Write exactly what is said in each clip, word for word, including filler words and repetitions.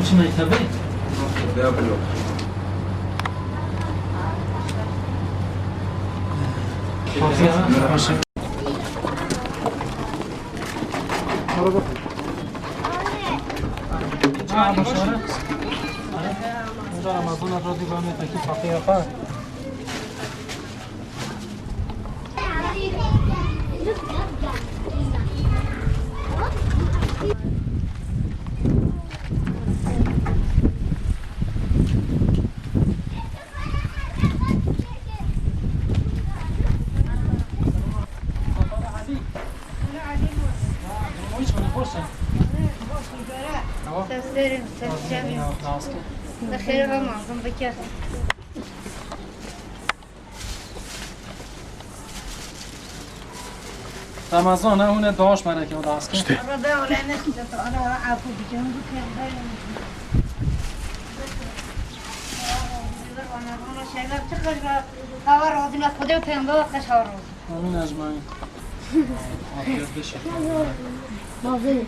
Çi mektebê? Ca Remezan radî bame pekî saxê ya xwe. Seslerim, seslerim. Bixêr ve mazlum bike. Ramazan, e, hûn e daş mereke o das ke. İşte. Arada öyle ne sıcak, ara ara afu bir canım bu kıyam ben. Ona, ona şeyler çıkar, hava razı, ne Xwedê û Peygamber kaç hava razı. Amin ecmaîn. Afiyet beşe. Mazlum.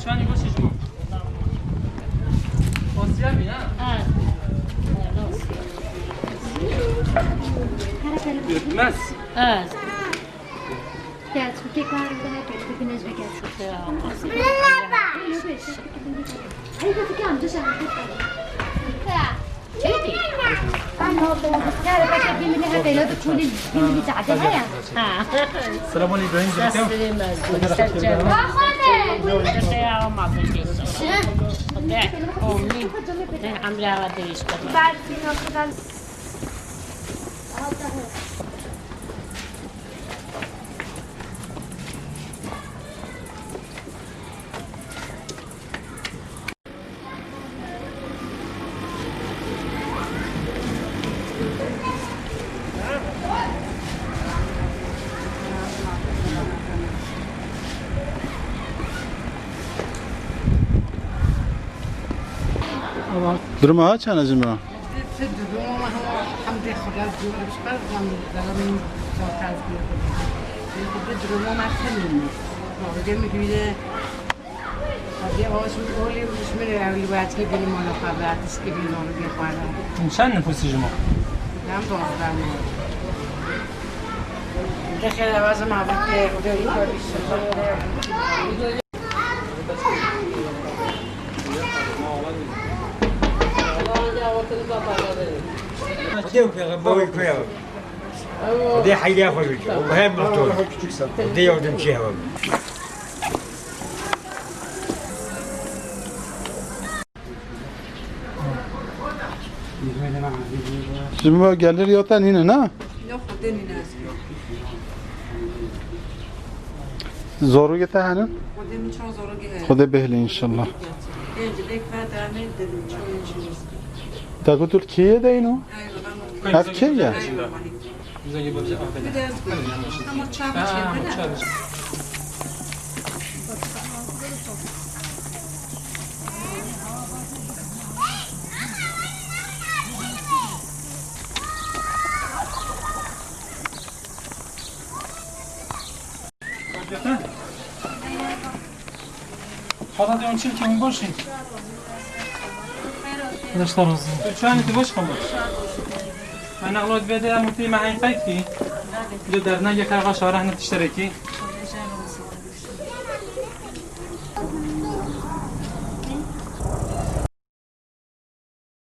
Çani başı jima. Osya mı ya? Evet. Ürkmez. Evet. Gel, çok iyi karnında hep bir güneş ve gel. Çok iyi. Selamun aleyküm. Duruma ha çane cimra? Hemdê Xweda diyor, çıkar, ben de zaten bir durumu nasıl? Orada mı güyle? Hadi olsun, oğlum, şimdi evli vakti benim ona kadar, diski bir onu bir bana. Çend nüfusu jima? Ben de oradan. Dexê lazim abi ki, bu da iyi bir şey. Xwedê û Pêxemberê xwe ya. Xwedê heyriya xwe bike. Û hem doktor. Xwedê yardimçî hewe be. Ji me gelir ya te nîne, ne? Yok, Xwedê nîne ez. Zorû te hene? Xwedê min çawa zorû heye. Xwedê bihilê inşallah. Ên cilêk ve dernê dedim, çawa ên cilêk. Te got tu li kê ye deyno? Eyvallah. Ev kê ye? Eyvallah. Ama çawa çevirdi. Xweda te hûn çi bike, hûn baş in. Xweda ji te razî. Tu çawa tu baş xwe baş. Ana Allah bide em tu me heyn qey kî. Li dernege xerxa şare hene tişterekî.